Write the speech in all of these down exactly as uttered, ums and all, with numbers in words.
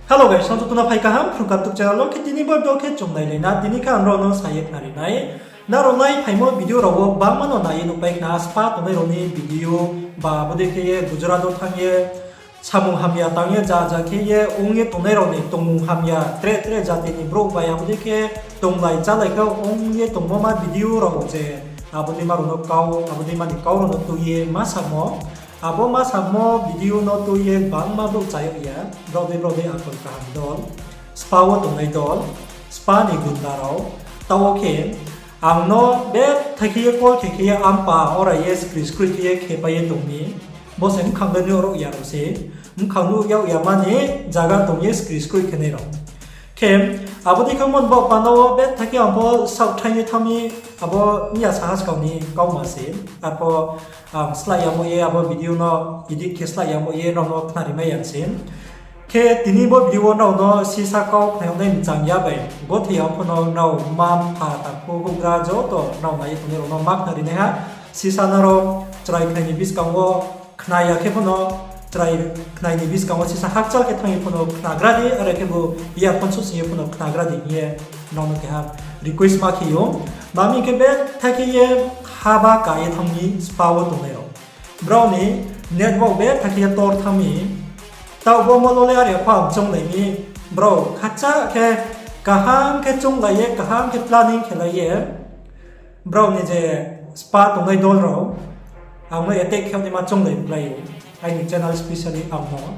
Hello guys, song joto no phai kaham, Phrungkha Tuk channel wo khe tini bo video khe chung nailai na, tini khe ang rao no sa ye khnari nai. Nrao nai phaimo video rao wo bangma no nai ye nuhpai khna, spa tongnai rao ni video, ba abo dei khe ye Gujarat wo thanng ye, samung hamya tang ye, ja ja khe ye ong ye tongnai rao ni tongmung hamya, tre tre jati ni brouh bai abo dei khe tonglai chálai khe ong ye tongmo ma video rao je, abo dei ma rao no kau, abo dei ma ni kau rao no tui ye ma samo. Abo ma samo video no tui ye bangma brouh chá yag ya, brao dei brao dei akol kaham dol, spa wo tongnai dol, spa ni gunda rao, taoh wo khe ang no bethai khe ye call khe khe ye ampa ora ye skri skroi khe ye khepai ye tong mi. Bo se mkhang le nuh rao ya rao se, mkhang nuh yag ya ma ni zaga tong ye skri skroi khe nai rao. Khe abo dei khe mon baoh panda wo bethai khe ang pho saohthai ye thanng mi, abo miya saha skang ni kauma se, arpho ang slái yamo ye abo video no edit khe slái yamo ye nrao no khnari mai ya se. Khe tini bo video wo nrao no sisa kau khnai yag nai mchang ya bai, gothe ya pho no nrao mma mpha takhu houhgra joto nrao nai ye tongnai rao no ma khnari nai ha. Sisa nrao chrai khnai ni buskang wo khna ya khe pho no, chrai khnai ni buskang wo sisa hakchal khe thanng ye pho no khnagra di, are khebu earphone sohsing ye pho no khnagra di hing ye nrao no keha request ma khe ou. Mami khe bethai khe ye haba ka ye thanng mi spa wo tongnai rao, brao ni network bethai khe ye tor thanng mi. Taoh bo molo le are pho ang chounglai mi, brao khacha khe kaham khe chounglai ye, kaham khe planning khe lai ye, brao ni je spa tongnai dol rao ang no attack khe naima chounglai klái ou, aini channel specially ang no.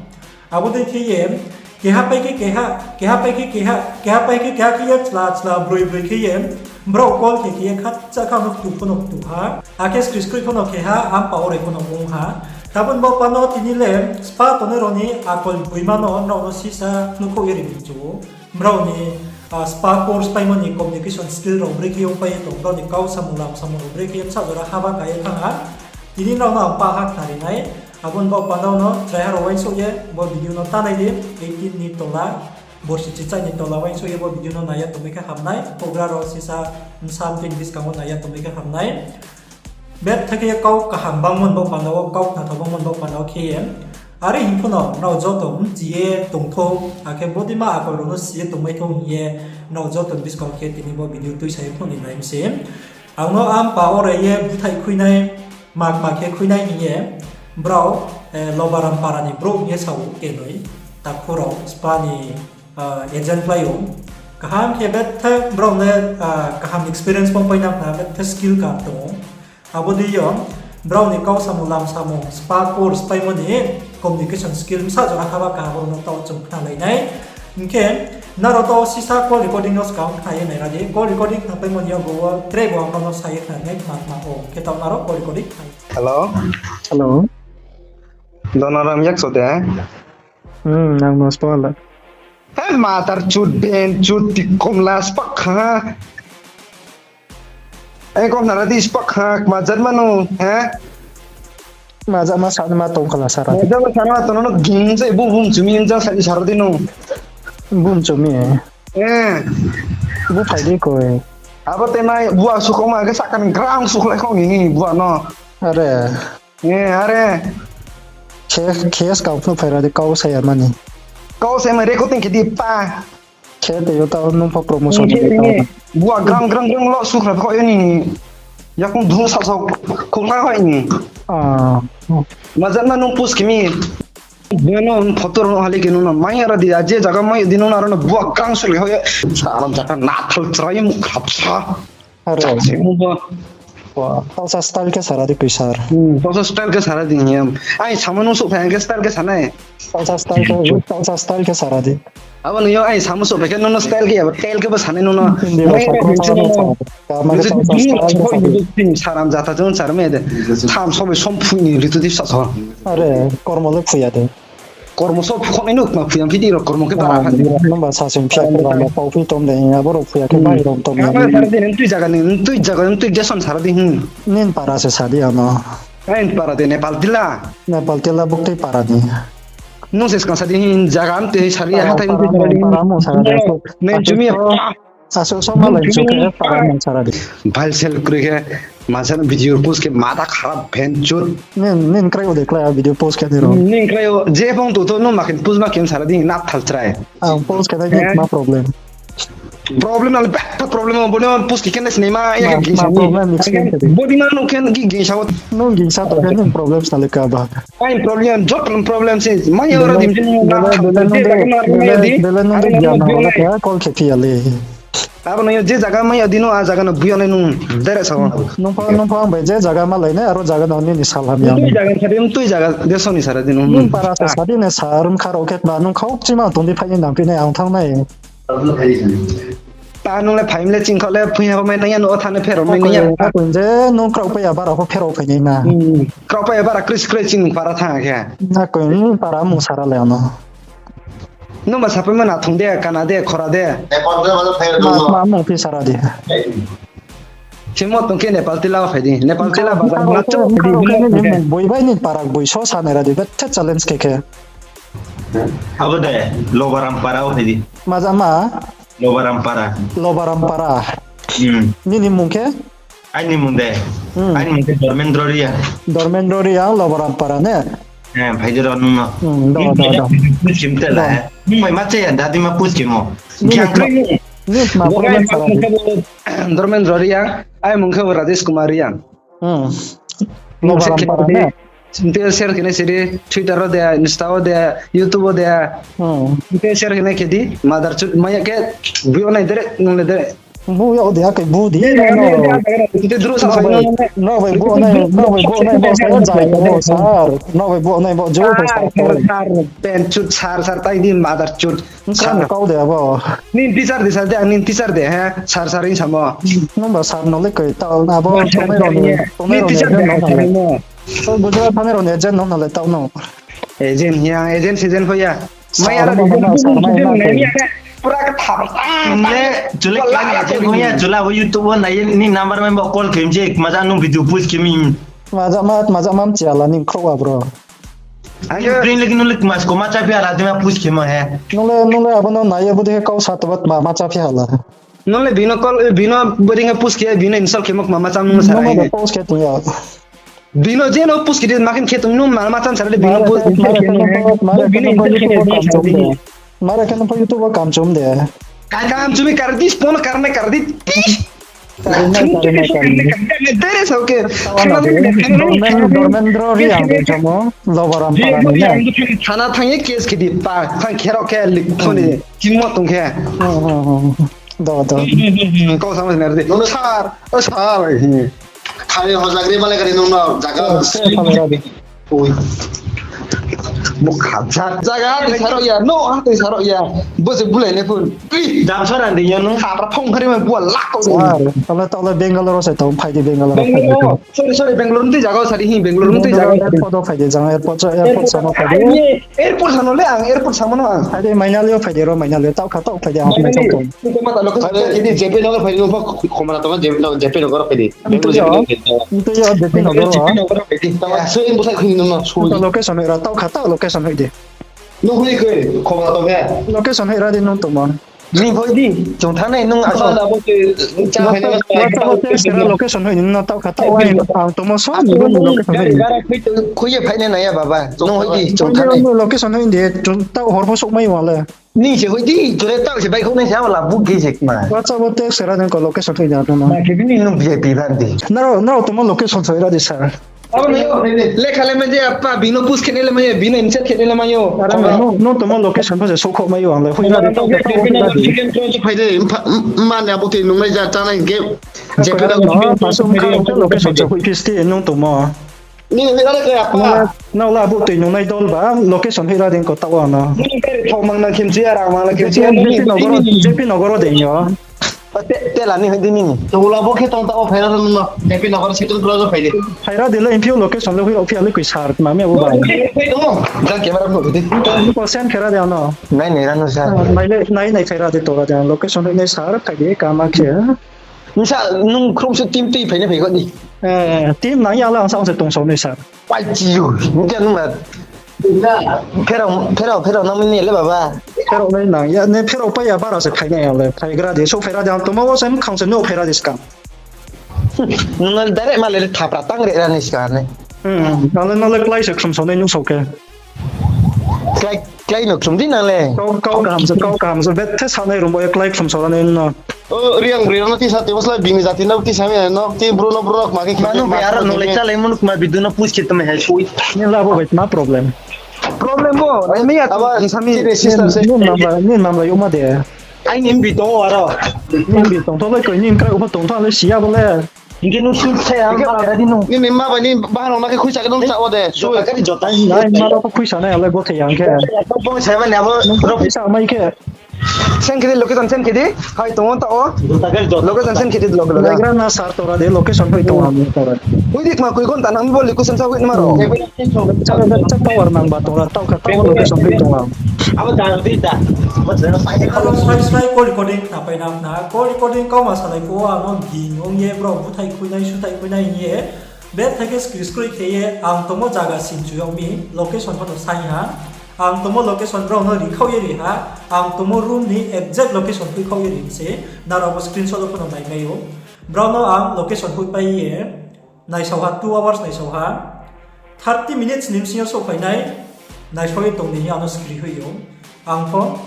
Abo dei khe ye keha pai khe keha, keha pai khe keha, keha pai khe keha khe ye chla chla broi broi khe ye brao call khe khe ye khacha khe ang no ktu pho no ktu ha, akhe skri skroi pho no khe ha, ampa orai pho no ong ha. Abo ni baoh panda wo tini le spa tongnai rao ni akol boima no nrao no sisa nuhkhouh ye ri ni chu ou. Brao ni spa course paimo ni communication skill rao brekhe ye ongpai ye tong, brao ni kau samung lam samung rao brekhe ye bsa jora haba ka ye thanng ha. Tini nrao no ang pa ha khnari nai. Abo ni baoh panda wo no chraiha rao uaingsouh ye bo video no ta nai di, eighteen ni tola, borsi chichai ni tola uaingsouh ye bo video no nai ya tongmai khe ham nai, houhgra rao sisa bsa mtui ni buskang wo nai ya tongmai khe ham nai. Bethai khe ye kau kaham bangmo ni baoh panda wo, kau khnathao bangmo ni baoh panda wo khe ye, are hing pho no nrao joto mchi ye tongthou, akhe bodeima akol rao no si ye tongmai thou hing ye, nrao joto ni buskang khe tini bo video tuisa ye phnuh ni nai mi se. Ang no ampa orai ye búthaih khuinai, ma kma khe khuinai hing ye, brao Lobaram para ni brouh hing ye sa ou, kenoi takhu rao spa ni agent klái ou. Kaham khe bethai brao le kaham experience pho pai nang khna, bethai skill kaham tong ou. Abo dei yo brao ni kau samung lam samung spa course paimo ni communication skill bsa jora haba kaham rao no taoh chung khnalai nai. Hing khe nrao taoh sisa call recording no skang khna ye naira di. Call recording khnapaimo ni yakgu wo tre bo ang nrao no sa ye khnari nai, kma kma ong khe taoh nrao call recording khna. Hello. Hello. Donaram yakso de? Hmm, ang no spa la. He matar chut ben chut ti komla spak kha. Ai kom nara di spak kha, kma jat mano, he? Kma jat ma sa ma tong khala sara di. Kma jat ma sa ma tong no ging se bu bum chumi jang sa di sara di no. Bum chumi. Eh. Bu phai di koi. Abo te mai bu a su koma ke sakan grang su khlai khong ni bu a no. Are. Eh, are. Khe, khe skang phnuh phaira di kau saya mani. Kau saya mani recording khe di pa. Khe te yo ta nung pho promotion ni ta. Bua grang grang grang lo sukra kho yo ni. Yakung dung sa sa khokla kho ni. Ah. Majan ma nung pus kimi. Beno photo ro hali ke nung na mai ara di aje jaga mai di nung na ro na bua grang suli ho ye. Sa alam jaka na thal chrai mu khrap sa. Are. Chasi mo ba. Wa, tausa style khe sara di koi sar. Hmm, tausa style khe sara di niya. Ai, samo nung suh phai khe style khe sanai. Tausa style khe, tausa style khe sara di. Abo nung yo, ai, samo suh phai khe nung no style khe ya, style khe bo sanai nung no. Hindi ba sa, sa, sa, sa, sa, sa, sa, saram jata jung saram ya de. Tham sobai som phui ni ritu di sa so. Are, kormo le phuya de. Kormo so phukhonai nuk ma phuyang phidi rok kormo khe bara phan di. Nungba sasing phiya khe lama pau phi tom de, abo rok phuya khe bai rom tom ya. Kama sara di, nung tui jaga ni, nung tui jaga, nung tui Jason sara di, hmm. Nin para se sadi ano. Nin para de Nepal tila. Nepal tila buk tei para di. Nung se skang sadi, hin jaga am tei sari hathai para mo sara di. Nin chumi. Aso so malai chumi para mo sara di. Bal sel kri khe. Masa no video post khe mata kharap phen chut. Nin, nin krai o de klai a video post khe ni ro. Nin krai o, je phone tu to nung ma khe post ma khe sara di na thal chrai. Ang post khe nai ni ma problem. Problem na le beta problem o, boni post khe kene sini ma ya khe gingsa. Problem explain khe di. Bodi ma nung khe gi gingsa o. Nung gingsa to khe nung problem sa le ka ba. Ai problem, joto problem se. Mai ora dim jin na. Bele nung de, bele nung de, bele nung de, aro nung de, call khe phi ya le. Abo no je jaga mai adi no, a jaga no buya nai nung dere sao. Nung pha, nung pha ang bai je jaga ma lai nai, aro jaga no nini sal ham ya. Tui jaga sadi, tui jaga deso ni sara di nung. Nung para sa sadi ne sa rum kharo khe ba nung khau chima tong di phai ni nang phi nai ang thang nai. Ta nung le phai le ching khau le phuya mai nai ya no thane phero mai nai ya. Ko je nung krao pa ya bara ko phero phai nai na. Krao pa ya bara kris kris ching para thang khe. Na ko nung para mung sara le no. Nung ba sapai ma na thung de, kana de, khora de. Nepal tila ba phai ma, ma mung phi sara di. Simo tong khe Nepal tila phai di. Nepal tila ba ma chok di. Boi bai ni para boi so sa nai ra di. Bethe challenge khe khe. Abo de, Lobaram para o phai di. Ma ja ma? Lobaram para. Lobaram para. Hmm. Nini mung khe? Aini mung de. Hmm. Aini mung khe Dormendro Reang. Dormendro Reang, Lobaram para ne? Eh, phai di ro nung no. Hmm, do, do, do. Puchim te la. Nung mai ma che ya, dadi ma puchim o. Nini ma, nini ma problem sara di. Dormendro Reang, ai mung khe Rajesh Kumar Reang. Hmm. Lobaram para ne? Tei share khe nai siri, Twitter o de, Insta o de, YouTube o de. Hmm. Tei share khe nai khe di, mother chut, maya khe, bui o nai dere, nung le dere. Bu ya o de, akai bu di. Tei dru sa sa nung. No bai bu nai, no bai bu nai, bo sa jai ko, sir. No bai bu nai, bo jo ko, sir, sir, sir, pen chut, sir, sir, tai di, mother chut. Nung kau de abo. Nini teacher de sir de, ang nini teacher de, he? Sir, sir, ing samo. Nung ba sir no le koi, tao na bo, tongnai rao ni, tongnai rao ni agent no le tao no. Agent ya, agent, agent hoya. Mai ara sir, mai, sir, mai, mai. Pura khe thap. Nung le, chule khe ni agent hoya, chula bo YouTube o nai ni number mai bo call khe mje, maja nung video post khe mi. Maja ma, maja ma mchi ala ning khrouh wa bro. Ayo. Bring lagi nung le mas ko ma cha phi ala dima post khe ma he. Nung le, nung le abo no nai ye budi khe kau sa to bat ma, ma cha phi ala. Nung le bino call, bino budi khe post khe, bino insult khe ma, ma cha nung sa. Nung le post khe tong ya. Bino je no post khe di, ma khe khe tong nung ma, ma cha sa le bino post khe. Mare khe nung YouTube o kam chom de. Kam chumi kar di, phone kar nai kar di. Tere sao khe. Dormendro Reang de chamo, Lobaram para ni na. Thana thang ye case khe di pa, thang kherao khe lik phone ni, chimo tong khe. Do, do. Kau samo sini di. Sir, o sir, hi. Thani hojagri malai gari nung no, jaga. Oi. Bo khamsa. Jaga, tui saro ya, no, ha, tui saro ya. Bo se bulai ne phone. Ih, dam sara di ya nung. Khapra phong khari ma bua lak kau. Sir, tala, tala Bangalore se tong phai di Bangalore. Bangalore, sorry, sorry, Bangalore tui jaga sari hi, Bangalore tui jaga. Airport o phai di, jang airport, airport samo phai di. Airport samo le ang, airport samo no ang. Phai di, Mainali o phai di ro, Mainali o, tao kha, tao phai di, ang phai di. Tui ko mata location, ini J P Nagar phai di, nung pho khomra tong, J P Nagar phai di. Nung to yo, J P Nagar o. Sui bwsai khini nung no sui. Location hoih ra, tao kha, tao location hoih di. Nung hoi khe, khobor tong khe. Location hoih ra di nung tongmo. Nung hoi di, chung thanai nung asa. WhatsApp o text khe ra location hoih di nung tao kha, tao ang tongmo so ni location hoih di. Gari gara khui ye phai nai nai ya baba. Nung hoi di, chung thanai. Location hoih di, tao hor pho souhmai wang le. Nini se hoi di, jore tao se bai khouh nai se, abo la bu khe se kma. WhatsApp o text khe ra nung ko location hoih di abo no. Ma khe bini nung V I P ban di. Nrao, nrao tongmo location hoih ra di sir. Abo no yo, lekha le mai je apa, bino post khe nai le mai yo, bino insert khe nai le mai yo. Are no, no, no tongmo location pho se souhkhouh mai yo ang le, hoih ra di tao kha tao hoih ra di. Second cross phai de, mane abo tui nung nai ja, chanai hing khe. Jephe no, pasum kha rao khe location se hoih phi sti nung tongmo. Nini hoih ra le khe apa. Nrao la abo tui nungnai dol ba, location hoih ra di ko tao ano. Nini kari thok mang nang khim chiya, rang mang nang khim chiya, J P Nagar o, J P Nagar o de yo. Te, te la ni hoih di nini. Tula bo khe tong tao phai ra nung no. J P Nagar second cross phai di. Phai ra di le, mphiu location le hoih ra phi ale koi sar, ma mi abo ba. Jang camera mo di. Ko send khe ra di ano. Nai nai ra no sir. Nai le, nai nai phai ra di to ra di ano, location hoih nai sir, phai di, kama khe. Nsa, nung khrum se team tui phai nai phai kho di. Eh, team nang ya la ang sa ang se tong sao nai sir. Pai chi yu, nung khe nung la. Pherao, pherao, pherao nang mi ni le baba. Pherao nai nang ya, ne pherao pai ya bara se phai nai ya le, phai gra di, so phai ra di, ang tongmo wo se mkhang se no phai ra di skang. Nung no direct ma le thapra tang re ra ni ska ne. Nang le, nang le klái se khlum sao nai nung sao khe. Klái, klái no khlum di nang le. Kau, kau kaham se, kau kaham se, bethe sanai rung bo ye klái khlum sao nai no. O, Reang broi rao no tisa tei, bo sla bini jati no tisa mi no, tei bru no bru rao kma khe khe. Manu bai aro nung le chálai munu kma bidu no push khe tongmai hai sui. Nini le abo bai tma problem? Problem bo, nai mi ya abo, sami. Nini number, nini number yoma de. Aini mbi tong aro. Nini mbi tong tho le koi, nini krak pho tong tho le si ya bo le. Hing khe nung sui sa ya, hing khe ma la di nung. Nini ma bai ni bahan rao ma khe khuisa khe nung sa o de. Sui. Nai ma rao pho khuisa nai ale bo the yang khe. Bo sa mani abo. Nung khuisa mai khe. Send khe di, location send khe di. Hai tong o ta o. Location send khe di, location. Naigra na sir tora de, location hoi tong o. Hoi di kma koi ghonta nang bo location sa hoi ma ro. Chak, chak tower nang ba tora, tau kha, tau location hoi tong o. Aro slái slái call recording khna pai na khna, call recording kauma salai phuh wo ang no ging ong ye brao búthaih khui nai, súthaih khui nai hing ye, betha khe skri skroi khe ye ang tongmo zaga sinchu yag mi, location pho no sai ha. Ang tongmo location brao no rikhaoh ye ri ha, ang tongmo room ni exact location hoihkhaoh ye ri se, nrao bo screenshot wo pho no naimai ou. Brao no ang location hoihpai ye, naisao ha, two hours naisao ha, thirty minutes ni bsing yo souhphai nai, naisao ye tong di hing ye ang no skri hoih ou. Ang pho,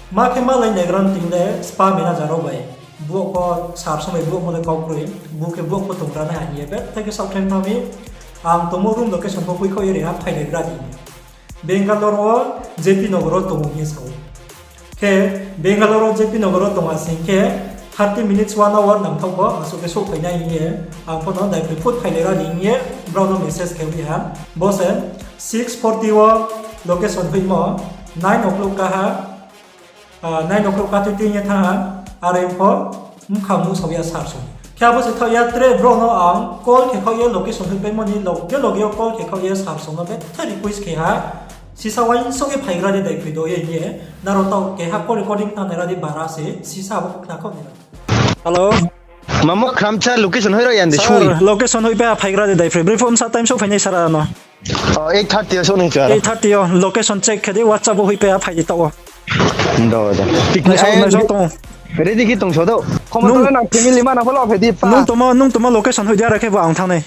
ma khe malai naigra no ting le spa manager rao bai. Brouh pho sir song bai brouh mo le kau kroi, bu khe brouh pho tong gra nai ha hing ye, betha khe saohthaih thanng mi, ang tongmo room location pho hoihkhaoh ye ri ha, phailai gra di. Bangalore wo J P Nagar wo tong o hing ye sa ou. Khe Bangalore wo J P Nagar wo tong asing khe thirty minutes, one hour nangthaoh pho asuh khe souhphai nai hing ye, ang pho no daiphroi phut phailai ra di hing ye, brao no message khe ri ha. Bo se six forty wo location hoihmo, nine o'clock ka ha, nine o'clock ka tui tui ye thanng ha, are pho bkha muhsao ya sir song. Khe abo se thaoh ya tre brouh no ang call khe khaoh ye location hoihpaimo ni loge loge yo call khe khaoh ye sir song no betha request khe ha. Sisa uaingsouh ye phaigra di daiphroi do ye hing ye, nrao taoh keha call recording khna nai ra di bara se, sisa abo khna khaoh nai ra. Hello. Mamo khramsa location hoih rao ya de sir, sui. Location hoihpai ha phaigra di daiphroi. Broi pho bsa time souhphai nai sir ano. O, eight thirty yo souh nai chu aro. Eight thirty yo location check khe di, WhatsApp wo hoihpai ha phai di taoh o. Naisao, naisao tong. Ready khe tong so do. Khoma tong nang family mana pho lo phai di pa. Nung tongmo, nung tongmo location hoih di, are khe bo ang thanng nai.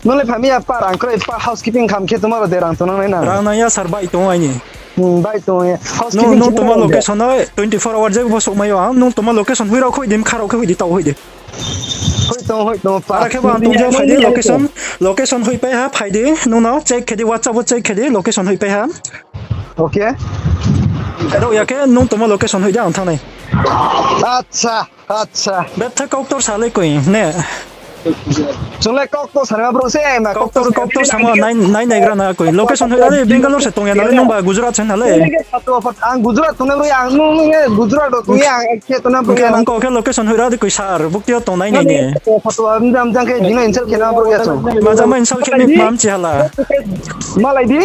Nung le phai mi ya pa, rang kroi pa, housekeeping kham khe tongma rao de rang tongnang nai na. Rang nang ya sir, bai tong o aini. Bai tong o ya. Nung tongmo location no twenty four hour je bo souhmai yo ang. Nung tongmo location hoih rao khe hoih di, mkha rao khe hoih di, taoh hoih di. Hoih tong, hoih tong pa. Are khe bo ang tong je phai di, location, location hoihpai ha phai di, nung no check khe di, WhatsApp wo check khe di, location hoihpai ha. Khe rao ya khe nung tongmo location hoih di, ang thanng nai. Acha, acha. Betha kauktor sa le koi ne. Chung le kauktor sa nai ma brouh se, ma kauktor, kauktor samo nai, nai naigra na koi. Location hoih ra di, Bangalore se tong ya na le, nungba Gujarat se na le. Ang Gujarat tongnai brouh ya, ang nung, nung ye Gujarat rao tong ye, ang khe tongnai brouh ya. Ang kau khe location hoih ra di koi sir, bukti yo tongnai nai ni. Photo, am jang khe bini insult khe na brouh ya chung. Ma jama insult khe mi kma mchi hala. Malai di.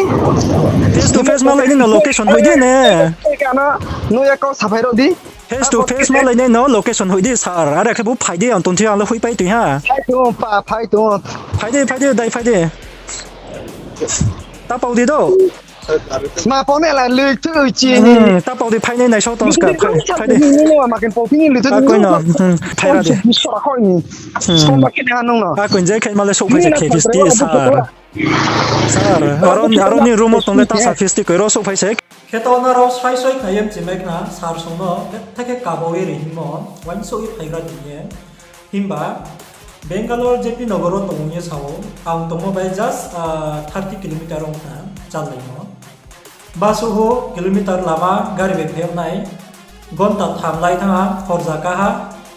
Face to face malai di no, location hoih di ne. Nung ya kau saphai rao di. Face to face malai nai no location hoih di sir. Are khe bo phai di, ang tongthi ang le hoihpai tong ha. Phai tong pa, phai tong. Phai di, phai di, dai phai di. Ta pau di do. Ma pau nai la lui tu chi ni. Ta pau di phai nai nai so tong ska, phai, phai di. Ni ma ken pau phini lui tu. Akoi no, phai ra di. Sora khoi ni. Soma khe na nung no. Akoi je khe ma le souhphai je khe di sir. Sir, aro, aro ni room wo tong le ta sa fis ti koi ro souhphai se. Khe to nrao srai srai khna ye mchimai khna, sir song no, betha khe kabau ye ri hingmo, uaingsouh ye phaigra di ye. Himba, Bangalore J P Nagar wo tong ye sa ou, ang tongmo bai just, ah, thirty kilometer ong khna, chállaimo. Basuh kilometer lama gari bai phai nai, gonta tham lai thanng ha, horja ka ha,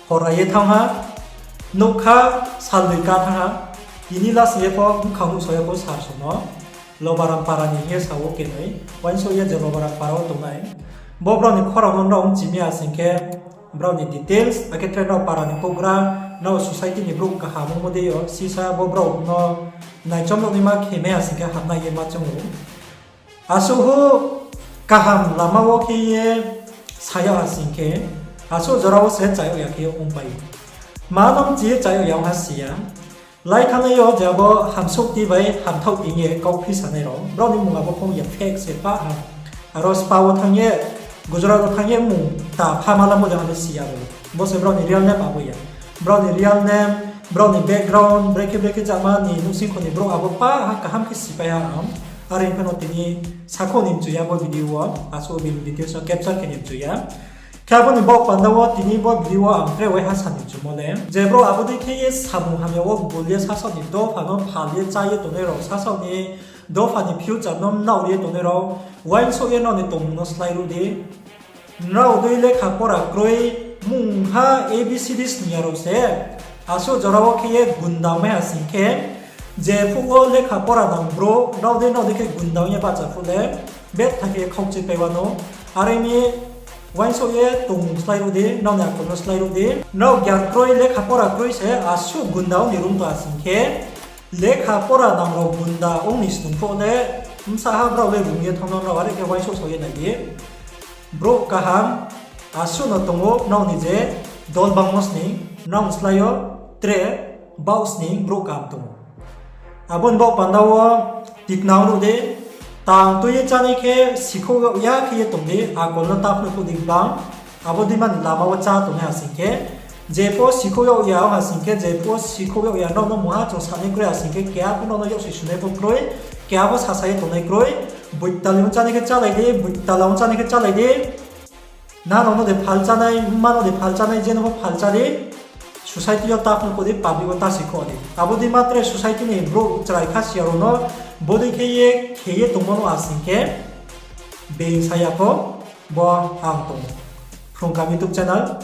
hor ye thanng ha, nougkha sal dui ka thanng ha, tini last ye pho bkha muhsao ye pho sir song no. Lobaram para ni hing ye sa ou kenoi, uaingsouh ye je Lobaram para wo tongnai. Bo brao ni khorang no nrao mchimi ya sing khe, brao ni details, akhe tre nrao para ni houhgra, nrao society ni brouh kaham ongmo dei yo, sisa bo brao no naichom rao ni ma khe mai ya sing khe hamnai ye ma choung ou. Asuh kaham lama wo khe ye sa yag ha sing khe, asuh jora wo se chayag ya khe ongpai ou. Ma no mchi ye chayag ya ong ha si ya. Lai thanngnai yo je abo hamsouhti bai hamthaohti hing ye kauphi sanai rao, brao ni mung abo phong ya fake se pah ha. Aro spa wo thanng ye, Gujarat wo thanng ye mung ta pha ma lamo de ha le si ya bo. Bo se brao ni real name abo ya. Brao ni real name, brao ni background, brekhe brekhe jama ni nouhsingkho ni brouh abo pa ha kaham khe sipai ha ang. Are pha no tini sakhouh ni mchu ya bo video wo, asuh bini details no capture khe ni mchu ya. Khe abo ni baoh panda wo tini bo video wo ang tre waiha sa ni mchumo le, je brouh abo dei khe ye samung hamya wo gul ye sasaoh ni dopha no phal ye chá ye tongnai rao, sasaoh ni dopha ni future no mnaoh ye tongnai rao, uaingsouh ye nrao ni tongmung no slái ruh di. Nrao dei lekha pora kroi, mungha A B C D sning ya rao se, asuh jora wo khe ye gunda ongmai ha sing khe, je phuh wo lekha pora nang brouh, nrao dei nrao dei khe gunda ong ye bahcha phuh le, betha khe ye khaukchui pai wanou. Are mi uaingsouh ye tongmung slái ruh di, nrao ni akol no slái ruh di. Nrao gyan kroi, lekha pora kroi se asuh gunda ong ni rung tong ha sing khe, lekha pora nang rao gunda ong ni snung phuh le, bsa ha brao le rung ye thanng no, nrao are khe uaingsouh sao ye nai di. Brouh kaham asuh no tong ou, nrao ni je dol bangmo sning, nrao ni slái yo tre baoh sning brouh kaham tong ou. Abo ni baoh panda wo tikna ong ruh di, tang tui ye chánai khe sikhouh yag ya khe ye tong di, akol no ta phnuh phuh di gbang. Abo deima ni lama wo chá tongnai ha sing khe, je pho sikhouh yag ya ong ha sing khe, je pho sikhouh yag ya, nrao no mungha chung sanai kroi ha sing khe, keha pho nrao no yaksi sunai pho kroi, keha pho sasa ye tongnai kroi. Boitali ong chánai khe chálai di, boitala ong chánai khe chálai di. Nano no de phal chánai, mma no de phal chánai, je no pho phal chá di. Society yo ta phnuh phuh di, public wo ta sikhouh di. Abo deima tre society ni brouh chrai kha si ya rao no bodei khe ye khe ye tongmo no ha sing khe, being sa ya pho, bo ang tong ou. Phrung Kaham YouTube channel,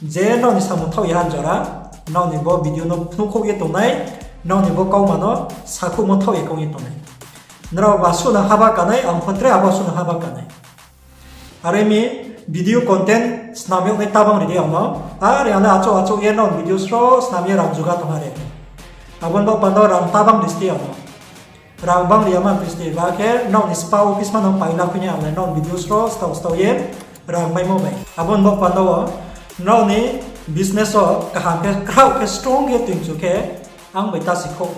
je nrao ni samung thaoh ya ha jora, nrao ni bo video no phnuhkhouh ye tongnai, nrao ni bo kauma no sakhouhmo thaoh ya kau ye tongnai. Nrao ba suh no haba kanai, ang pho tre abo suh no haba kanai. Are mi video content snam yag nai tabang ri di ang no. Are ang le achouh achouh ye nrao ni video sro snam ye rang juga tong ha re. Abo ni baoh panda wo rang tabang ri sti ang no. Rang bang ri ya ma ri sti, ba khe nrao ni spa office ma no pai la khui nai ang le nrao ni video sro stao stao ye rang maimo bai. Abo ni baoh panda wo nrao ni business wo kaham khe kraoh khe strong khe toing chu khe ang bai ta sikhouh.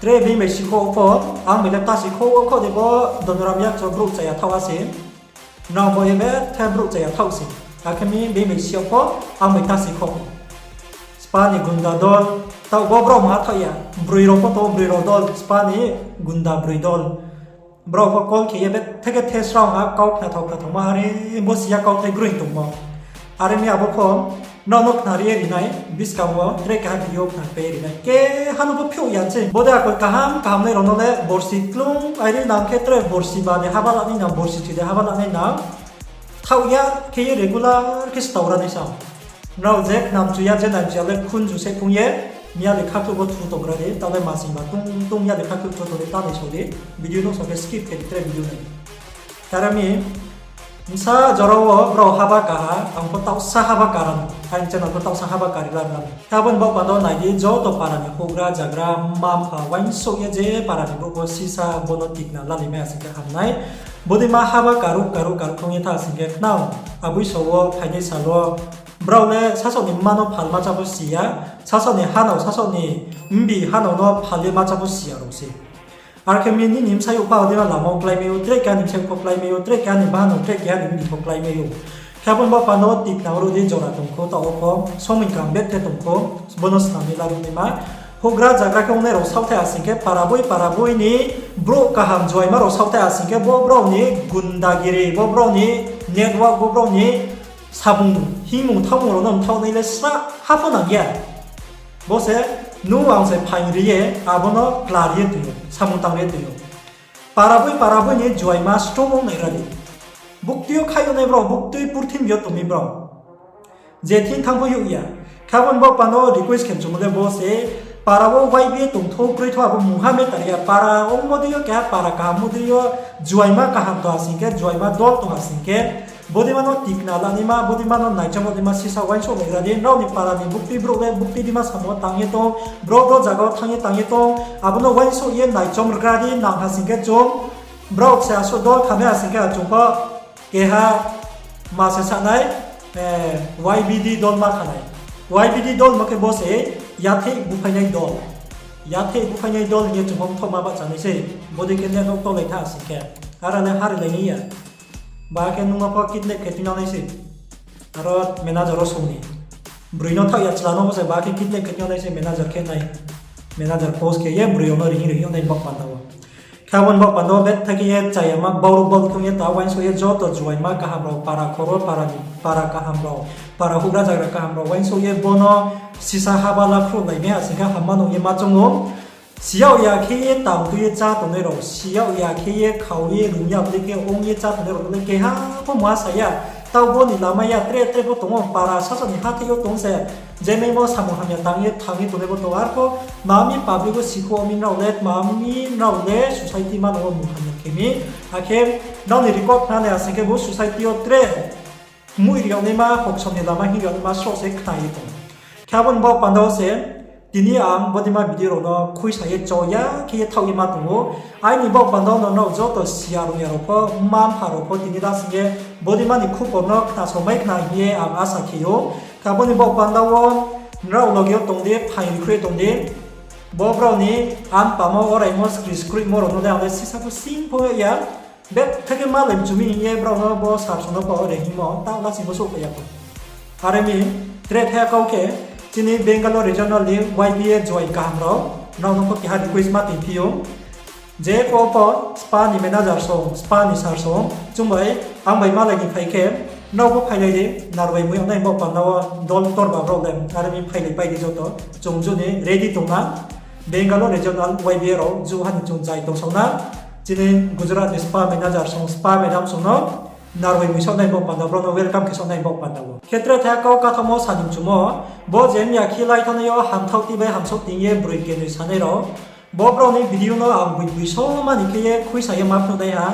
Tre bini bai sikhouh pho, ang bai le ta sikhouh wo kho de bo Donoram Yakcho brouh chaya thaoh ha se. Nrao bo ye bethe brouh chaya thaoh se. Akhe mi bini bai si yag pho, ang bai ta sikhouh. Spa ni gunda dol, taoh bo brao maha thaoh ya. Broi rao pho tong, broi rao dol, spa ni gunda broi dol. Brao pho call khe ye bethe khe the srao ha, kau khnathao khnathao ma, are bo si ya kauthai groing tongmo. Are mi abo pho, nrao no khnari ye ri nai, buskang wo tre keha video khnari pai ye ri nai. Keha no pho phiouh ya se. Bo de akol kaham kaham nai rao no le borsi klung, airi nang khe tre borsi ba de haba la nai nang, borsi chi de haba la nai nang. Thaoh ya khe ye regular khe stao ra nai sa. Nrao je khnam chu ya, je nai chu ya le khun ju se phung ye, miya le khakhluh bo thu tong ra di, taoh le masing ba tung tung miya le khakhluh thu tong di, ta nai so di, video no so khe skip khe di, tre video nai. Kara mi, bsa jora wo brao haba ka ha, ang pho taohsa haba ka ra no, aini channel pho taohsa haba kari ra no. Khe abo ni baoh panda wo nai di, joto para ni houhgra jagra, mma mpha, uaingsouh ye je para ni brouh pho sisa bo no tikna lalai mai ha sing khe ham nai. Bodeima haba karuh karuh karuh thong ye tha sing khe khnang, aboi so wo phainai sal wo, brao le sasaoh ni mma no phalma chá pho si ya, sasaoh ni hanao, sasaoh ni mbi hanao no phal ye ma chá pho si ya rao se. Ar khe mi nini bsayouh pha bodeima lama wo kláimai ou, tre keha ni bsayouh pho kláimai ou, tre keha ni bahanao, tre keha ni mbi pho kláimai ou. Khe abo ni baoh panda wo tikna ruh di jora tong khou, taoh wo pho somoi kaham bethe tong khou, bo no snam ye laruh naima. Houhgra jagra khe ongnai rao saohthai ha sing khe para boi para boi ni brouh kaham juaima rao saohthai ha sing khe bo brao ni gundagiri, bo brao ni network, bo brao ni samung, hingmung, thaomung rao no mthaoh nai le srah ha pho nang ya. Bo se nung ang se phaing ri ye, abo no kla ri ye tong ou, samung tang ri ye tong ou. Para boi para boi ni juaima strong ong nai ra di. Buktui yo khaih yo nai brao, buktui purthimbi yo tong mi brao. Je thing thanng pho youh ya. Khe abo ni baoh panda wo request khe mchumo le bo se, para wo Y B A tongthou kroi thou abo mungha matter ya, para ongmo dei yo keha para kaham mo dei yo, juaima kaham tong ha sing khe, juaima dol tong ha sing khe, bodeima no tikna lanaima, bodeima no naichom lanaima sisa uaingsouh nai ra di, nrao ni para ni buktui brouh le buktui deima samung wo tang ye tong, bro bro zaga wo thanng ye tang ye tong, abo no uaingsouh ye naichom ra di, nang ha sing khe chung, brao se asuh dol khamai ha sing khe chung pho, keha ma se sanai, Y B D dol ma khanai. Y B D dol ma khe bo se yatheh buphainai dol. Yatheh buphainai dol hing ye chung pho mthaohma bahcha nai se. Bodei khe net no tolai tha sing khe. Ara le ha rilai nai ya. Ba khe nung no pho kidnap khe tuinang nai se. Aro manager wo song ni. Broi no thaoh ya chla no bo se ba khe kidnap khe tong nai se manager khe nai. Manager post khe ye broi rao no rihing rihing yag nai baoh panda wo. Khe abo ni baoh panda wo betha khe ye chayama bauruh bauruh thung ye ta uaingsouh ye joto juaima kaham rao, para khoro, para ni, para kaham rao, para houhgra zagra kaham rao uaingsouh ye bo no sisa haba lakhruh lai nai ha sing khe hamma nuh ye ma choung ou. Si yag ya khe ye tang tui ye chá tongnai rao, si yag ya khe ye khau ye rung ya abo dei khe ong ye chá tongnai rao no le keha pho ma sa ya. Taoh bo ni lama ya tre tre pho tong ou, para sasaoh ni hathái yo tong se. Je maimo samung hamya tang ye thanng ye tongnai bo tong ou. Arpho tma mi public wo si kho mi nrao le, tma mi nrao le society manang wo mung hamya khe mi. Akhe nrao ni record khna nai ha sing khe bo society yo tre kmui ri yag naima, hoksom ni lama hing ri yag naima sroh se khna ye tong ou. Khe abo ni baoh panda wo se tini ang bodeima video rao no khuisa ye cho ya khe ye thaoh ye ma tong ou. Aini baoh panda wo no nrao joto si ya rung ya rao pho, mma mpha rao pho tini la sing ye bodeima ni khupor no khna somai khna hing ye ang asa khe ou. Khe abo ni baoh panda wo nrao loge yo tong di, phaing ri khrui tong di. Bo brao ni ampamo oraimo skri skruimo rao no le ang le sisa pho sing pho ya. Betha khe malai mchu mi hing ye brao no bo sir song no pho ore hingmo taoh la sing bo souhphai ya pho. Are mi, tre thai kau khe, chini Bangalore regional ni Y B A join kaham rao, nrao no pho keha request ma tong phi ou. Je pho pho spa ni manager song, spa ni sir song, chung bai, ang bai malai ni phai khe, nrao pho phailai di, narbai mui yag nai baoh panda wo dol torba brao le, are mi phailai pai di joto, chung ju ni ready tong na. Bangalore regional Y B A rao ju ha ni chung chai tongsao na. Chini Gujarat ni spa manager song, spa madam song no narbai mui saoh nai baoh panda, brao no welcome khe saoh nai baoh panda wo. Khe tre thai kau kathomo sa ni mchumo, bo je mya khe lai thanngnai yo hamthaoh ti bai hamsouh ting ye broi kenoi sanai rao. Bo brao ni video no ang boi boi so ma ni khe ye khuisa ye ma phnuh nai ha.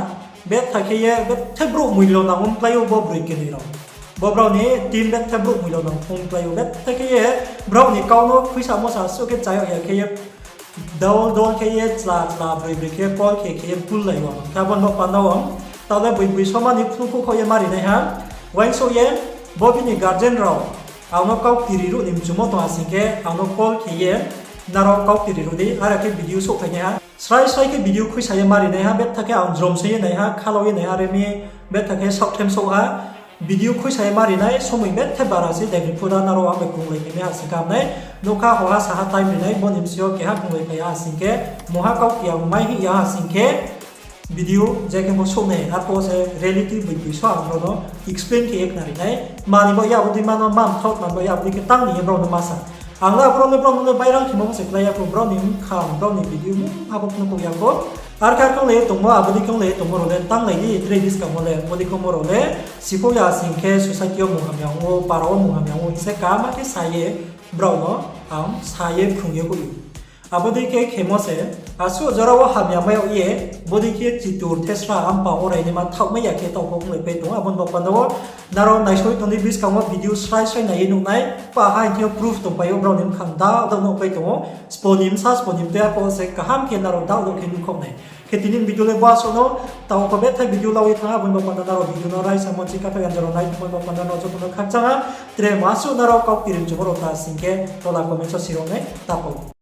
Betha khe ye betha brouh moilo nang ong klái ou bo broi kenoi rao. Bo brao ni team betha brouh moilo nang ong klái ou. Betha khe ye brao ni kau no khuisamo sa suh khe chá yag ya khe ye dol dol khe ye chla chla broi broi khe ye call khe khe ye pullai ou. Khe abo ni baoh panda wo taoh le boi boi so ma ni phnuh khouh khaoh ye ma ri nai ha. Uaingsouh ye bo bini guardian rao ang no kau kiri ruh ni mchumo tong ha sing khe ang no call khe ye nrao kau kiri ruh di, are khe video souhphai nai ha. Srai srai khe video khuisa ye ma ri nai ha, betha khe ang jrom se ye nai ha, khalau ye nai ha, are mi betha khe saohthem souh ha. Video khuisa ye ma ri nai, somoi betha bara se, daini phuh da nrao ang bai krunglai phai nai ha sing khe ham nai. Nougkha hoha saha time ri nai, bo ni bsing yo keha krunglai phai ya ha sing khe, mungha kau kiyang mai hing ya ha sing khe, video je khe bo souh nai, arpho se reality boi boi so ang brao no explain khe ye khna ri nai. Mani bo ya abo dei ma no ma mthaoh, mani bo ya abo dei khe tang ni ye brao no ma sa. Ang le abo rao le brao no le viral khemo se klái ya pho, brao ni mkhang, brao ni video mungha pho phnuh khouh ya pho. Ar khe ar khe onglai ye tongmo, abo dei khe onglai ye tongmo rao le tanglai di, tre buskang wo le, abo dei khe ongmo rao le, siphouh ya sing khe society yo mung hamya ong ou, para wo mung hamya ong ou, hing se kaham khe sa ye, brao no ang sa ye phrung ye hoih ou. Abo dei khe khemo se, asuh jora wo hamya mai yag ye, bodei khe chitur thesra ampa orai naima thaohmai ya khe taoh pho onglai pai tong ou, abo ni baoh panda wo nrao naisoi tong di, buskang wo video srai srai nai ye nuh nai, pa ha hing khe yo proof tongpai ou, brao ni mkhang daoh daoh nuhpai tong ou, spo ni bsa, spo ni mtoi, arpho se kaham khe nrao daoh daoh khe nuhkhaoh nai. Khe tini video le bo asuh no, taoh pho betha video lau ye thanng ha, abo ni baoh panda nrao video no raisa monchi kathaoh yang jora nai, abo ni baoh panda nrao joto no khakchang ha, tre mo asuh nrao kau kiri mchumo rao ta sing khe, tola comment wo siro nai, taoh pho.